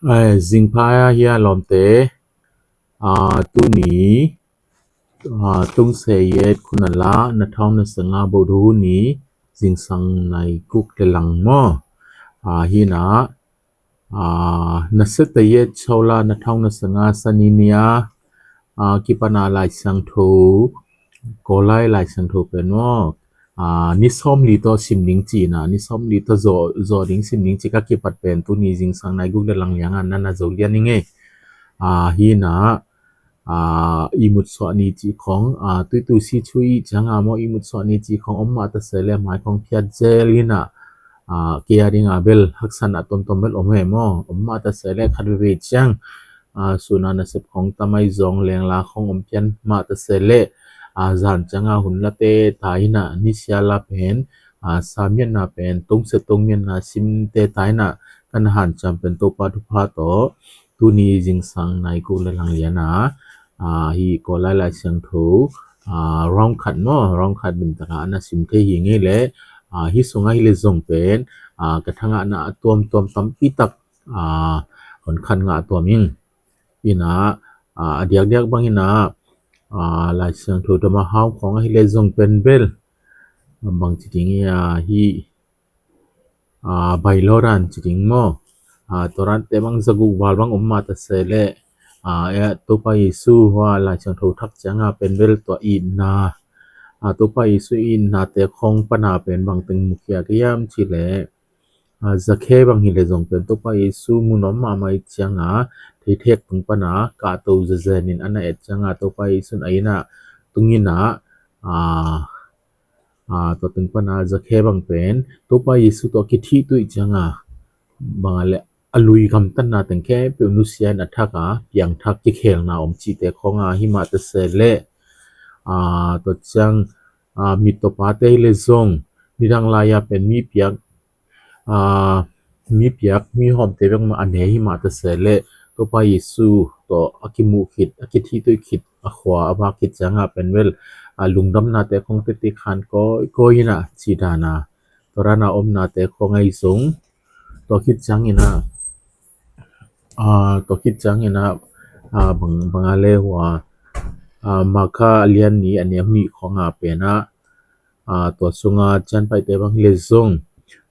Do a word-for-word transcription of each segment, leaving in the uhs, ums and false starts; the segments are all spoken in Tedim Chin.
Ai, zingpha hi a lawmte, a, tuni, a, tung se yet khun a la na thawng na sanga bo du ni zingsang nai kuk le lang maw. A, hi na, a, na se ta yet chau la na thawng na sanga sani ni a, a, kipana Lai Siangtho, Kawlai Lai Siangtho pen maw, a, ni sawm li tawh sim ding ci na, ni sawm li tawh zaw, zaw ding sim ding ci ka kipat pen tuni zingsang nai guk le lang liang a na na zo lian i ngei. A, hi na, a, i mut suah ni ci khong, a, tuitu si chu i ciang a maw i mut suah ni ci khong om mah ta se le mai khong phiat zel hi na, a, kei a ding a bel haksan a tuamtuam bel om he maw, om mah ta se le khat veve ciang, a, suna nasep khong tamai zong lengla khong om pian mah ta se le, a, zan ciang a hun la te ta hi na, ni sia la pen, a, sa mian na pen, tong se tong mian na sim te ta hi na, kan han ciam pen Topa thupha tawh, tuni zingsang nai kuk le lang lian a, a, hi Kawlai Lai Siangtho, a, rong khat maw, rong khat dim taka ana sim thei hi ngei le, a, hi sunga hi le zong pen, a, ka thangah na a tuamtuam tampi tak, a, hon khan ngah tuam ing. Ina, a, a diakdiak bang ina, a, Lai Siangtho dama hau khong a hi le zong pen bel, bang ci ding ia hi, a, bailoran ci ding maw. A, torante bang zaguk val bang om mah ta se le, a, e, Topa Yesu hua Lai Siangtho thak ciang a pen bel tua itna, a, Topa Yesu itna te khong pana pen bang teng mukhia ka yam ci le, a, zakhe bang hi le zong pen Topa Yesu mun om mahmah i ciang a, theithek tung pana kahto zazen in ana et ciang a Topa Yesu in a ina tung ina, a, a, tua teng pana zakhe bang pen Topa Yesu tua kithih tuih ciang a, bang a le a lui gamtatna teng khe peuh nusia in a thak a, piang thak kikhelna om cihte khong a hi mah ta se le, a, tua ciang, a, mit tua pate hi le zong, nidang lai a pen mi piak, a, mi piak, mi hawmte bek mah a ne hi mah ta se le, Topa Yesu tawh a kimuh khit, a kithih tuih khit, a khua a vak khit ciang a pen bel, a, lungdamnate khong tete khan kawikawi ina ci dan a, tua rana omnate khong ai zong, tua khit ciang ina, a, tua khit ciang ina, a, bang, bang a le hua, a, Marka a lian ni a neu nih khong a pen a, a, tua sunga cianpaite bang hi le zong,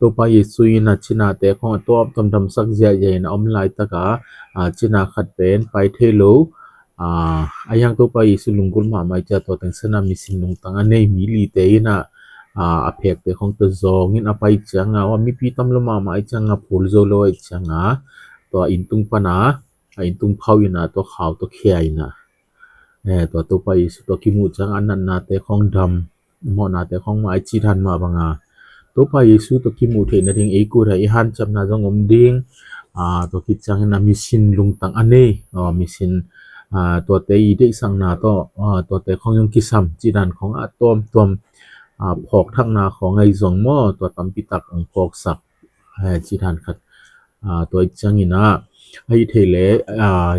Topa Yesu in a cinate khong a tuamtuam damsak ziahziah in a om laitak a, a, cina khat pen pai thei lo, a, a hiang Topa Yesu lunggulh mahmah i cia tua teng sana misin lungtang a nei mi lite in a, a, a phekte khong tua zawng in a pai ciang a, wa mipi tam lo mahmah i ciang a phul zo lo i ciang a, tua inntung pana, a, inntung phau in a, tua khau tua khia in a, e, tua Topa Yesu tua kimuh ciang a natnate khong dam, mawhnate khong mah i ci dan mah bang a, Topa Yesu tua kimuh theih nading ei kut a i hanciamna zong om ding, a, tua khit ciang in a misin lungtang a nei, a, misin, a, tuate i deihsakna tawh, a, tuate khong zong kisam ci dan khong a tuamtuam, a, phawkthakna khong ai zong maw, tua tampi tak ang phawksak, e, ci dan khat, a, tua i ciang ina, a i thei le, a,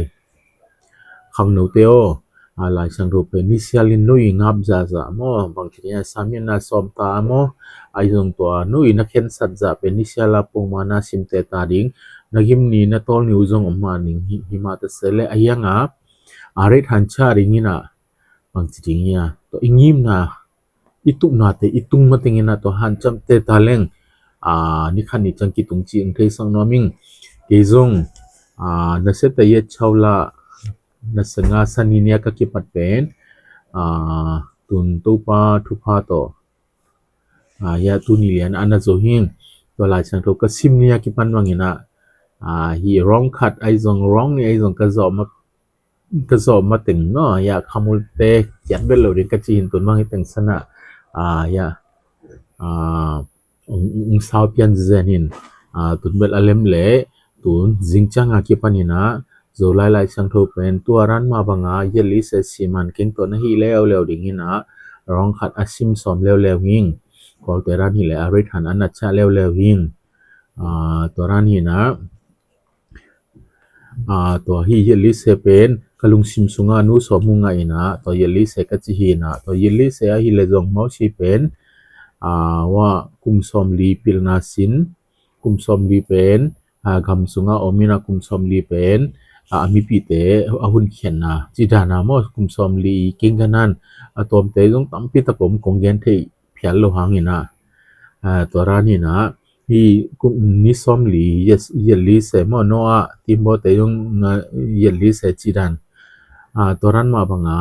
khangnote aw, a, Lai Siangtho pen nisial in nui ngap zahzah maw, bang ci ding a sa mian na sawm ta maw, ai zong tua nui na khensat zah pen nisial a pongma na simte ta ding, na gim ni na tawl ni uh zong om mah ning hi, hi mah ta se le a hiang a, a rate han cha ding ina, bang ci ding ia, tua i ngimna, i tuknate, i tung mateng ina tua hanciamte ta leng, a, ni khat ni ciang kitung ci ang thei sang nuam ing, kei zong, a, na se ta yet chau la, na sanga sani nia ka kipat pen, a, tun Topa thupha tawh, a, hia tuni lian ana zo hing, tua Lai Siangtho ka sim nia kipan bang ina, a, hi rong khat ai zong rong ni ai zong ka zawh ma, ka zawh mateng no, hia khamulte kiat bel lo ding ka ci hin tun bang hi teng sana, a, hia, a, ung, ung, ung sau pian zen hin, a, tun bel a lem le, tun zing ciang a kipan ina, Zolai Lai Siangtho pen tua ran mah bang a, yeli se siman keng tawh na hi leuleu ding ina, rong khat a sim sawm leuleu nging, kolte ran hi le a rate han ana cha leuleu nging, a, tua ran hi ina, a, tua hi yeli se pen, ka lungsim sunga nu sawm mu ngah ina, tua yeli se ka ci hi ina, tua yeli se a hi le zong mausi pen, a, wa kum sawm li pilna sin, kum sawm li pen, gam sungah om in ah kum sawmli pen a mipite a hun khiatna ci dan a maw, kum sawmli i kingganan a tawmte zong tampi tak om, kong gen thei phial lo hangin ah, tua dan in ah hi kum ni sawmli, yet li se maw, Noah, Timbo te zong yet li se ci dan, tua dan mah banga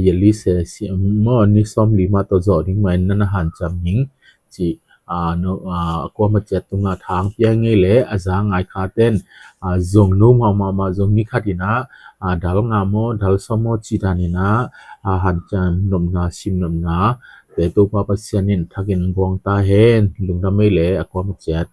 yet li se maw, ni sawmli mah tawh zawh ding mah in na na hanciam ning ci. A kuama ciat tungah thang pia ngei le a za ngai khaten zong no mahmah, zong ni khat in ah dal nga maw, dal sawm maw ci dan in ah hanciam nopna, sim nopna te Topa Pasian in thakin guang ta hen. Lungdam ei le a kuama ciat.